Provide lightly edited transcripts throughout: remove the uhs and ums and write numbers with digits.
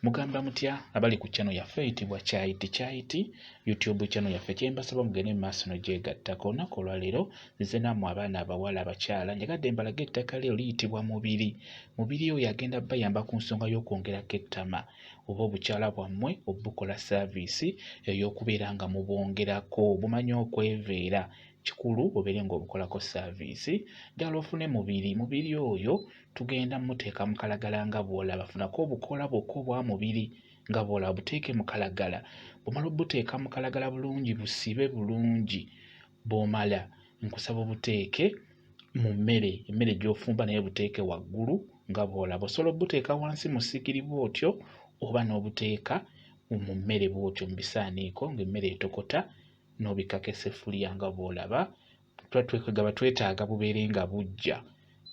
Mugamba mutya abali ku channel yaffe eyitibwa Kyayiti Kyayiti YouTube channel yaffe kyembasaba mugende mu maaso nogyegattako. Olunaku olwaleero nzize nammwe abaana abawala abakyala njagadde mbalage ettaka lero liyitibwa mubiri. Mubiri oyo agenda bayamba ku nsonga y'okwongerako ettama oba obukyala bwammwe obukola saaviisi ey'okubeera nga mubwongerako bumanyi okweveera kikulu obeere ng'obukolako saaviisi. Njagala ofune mubiri, mubiri oyo tugenda muteeka mu kalagala nga bw'olaba. Funako obukoola bwokka obwa mubiri nga bw'olaba buteeke mu kalagala. Bw'omala obuteeka mu kalagala bulungi busibe bulungi, bw'omala nkusaba obuteeke mu mmere, emmere gy'ofumba naye buteeke waggulu nga bw'olaba. Osobola obuteeka wansi mu ssigiri bw'otyo oba n'obuteeka mu mmere bw'otyo mu bisaaniiko ng'emmere etokota n'obikkako esseffuliya nga bw'olaba. Tuba twekugaba twetaaga bubeere nga buggya.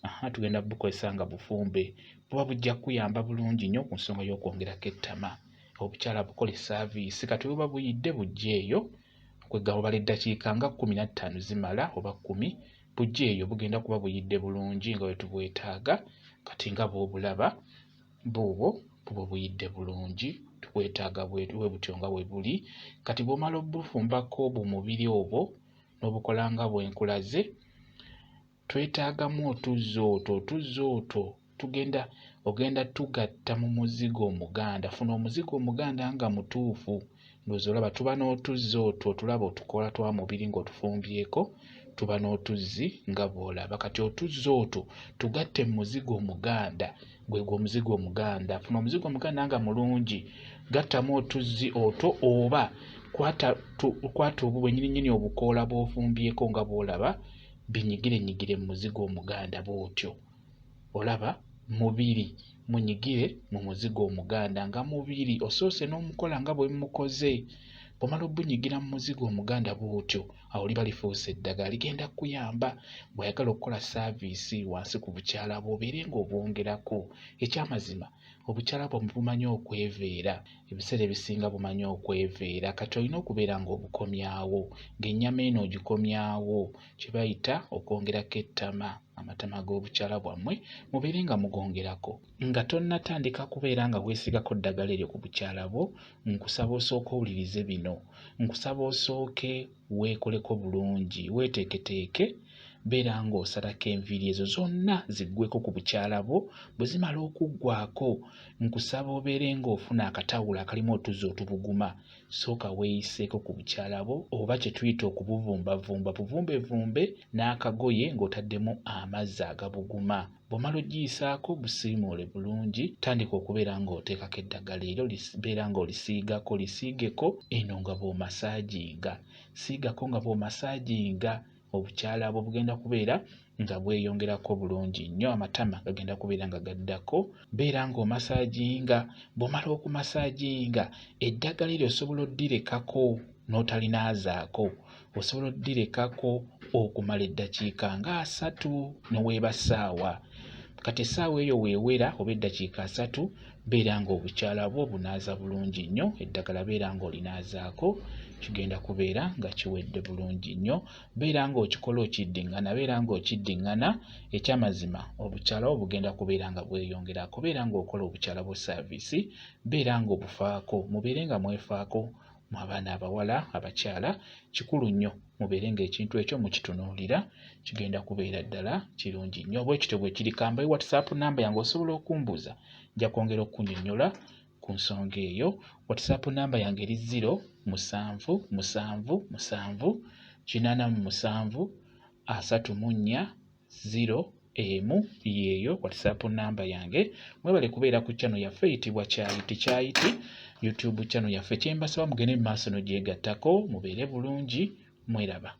Aha, tugenda bukozesa nga bufumbe. Buba bujja kukuyamba bulungi nnyo ku nsonga y'okwongerako ettama. Obukyala bukole saaviisi kati buba buyidde buggyeeyo, kwegamba obala eddakiika nga 15 zimala oba 10, buggyeeyo bugenda kuba buyidde bulungi nga bwe tubwetaaga. Kati nga bw'obulaba buubwo buba buyidde bulungi, tubwetaaga bwe butyo nga bwe buli. Kati bw'omala obufumbako bumubiri obwo n'obukola nga bwe nkulaze, twetaagamu otuzzi otwo. Otuzzi otwo tugenda ogenda tugatta mu muzigo omuganda. Funa omuzigo omuganda nga mutuufu. Ndowooza olaba tuba n'otuzzi otwo otulaba otukoola twa mubiri ng'otufumbyeko, tuba n'otuzzi nga bw'olaba. Kati otuzzi otwo tugatte mu muzigo omuganda, gwegwo omuzigo omuganda. Funa omuzigo omuganda nga mulungi, gattamu otuzzi otwo oba kwata kwata obwo bwennyininyini obukoola bw'ofumbyeko nga bw'olaba, binyigirenyigire mu muzigo omuganda bw'otyo. Olaba mubiri munyigire mu muzigo omuganda nga mubiri osoose n'omukola nga bwe mmukoze. Bw'omala obunyigira mu muzigo omuganda bw'otyo, awo liba lifuuse eddagala ligenda kkuyamba bw'oyagala okukola saaviisi wansi ku bukyala bwo obeere ng'obwongerako. Ekyamazima obukyala bwammwe bumanyi okweveera, ebiseera ebisinga bumanyi okweveera kati olina okubeera ng'obukomyawo ng'ennyama eno ogikomyawo kye bayita okwongerako ettama, amatama g'obukyala bwammwe mubeere nga mugongerako. Nga tonnatandika kubeera nga weesiigako ddagala eryo ku bukyala bwo, nkusaba osooke owulirize bino. Nkusaba osooke weekoleko bulungi, weeteeketeeke, beera ng'osalako enviiri ezo zonna ziggweeko ku bukyala bwo. Bwe zimala okuggwaako, nkusaba obeere ng'ofuna akatawulo akalimu otuzzi otubuguma Sooka weeyiseeko ku bukyala bwo oba kye tuyita okubuvumbavumba, buvumbevumbe n'akagoye ng'otaddemu amazzi agabuguma. Bw'omala ogiyisaako busiimuule bulungi, tandika okubeera ng'oteekako eddagala eryo, beera ng'olisiigako, lisiigeko eno nga bw'omasaajinga. Siigako nga bw'omasaajinga. Obukyala bwo bugenda kubeera nga bweyongerako bulungi nnyo, amatama gagenda kubeera nga gaddako. Beera ng'omasaajinga, bw'omala okumasaajinga eddagala eryo osobola oddirekako n'otalinaazaako, osobola oddirekako okumala eddakiika nga 30 ne weeba ssaawa. Kati essaawa eyo weewera oba eddakiika 30 beera ng'obukyala bwo obunaaza bulungi nnyo, eddagala beera ng'olinaazaako kigenda kubeera nga kiwedde bulungi nnyo. Beera ng'okikola okiddiŋŋana, beera ng'okiddiŋŋana, ekyamazima obukyala bwo bugenda kubeera nga bweyongerako. Beera ng'okola obukyala bwo saaviisi, beera ng'obufaako, mubeere nga mwefaako mwe abaana abawala, abakyala, kikulu nnyo mubeere ng'ekintu ekyo mukitunuulira, kigenda kubeera ddala kirungi nnyo. Bwe kityo bwe kiri. Ka mbawe WhatsApp nnamba yange osobola okumbuuza, nja kwongera okukunnyonnyola ku nsonga eyo. WhatsApp nnamba yange eri 0 7 7 7 87 34 0 1 yeeyo WhatsApp nnamba yange. Mwebale kubeera ku channel yaffe eyitibwa Kyayiti Kyayiti YouTube channel yaffe. Kye mbasaba mugende mu maaso n'ogyegattako, mubeere bulungi, mweraba.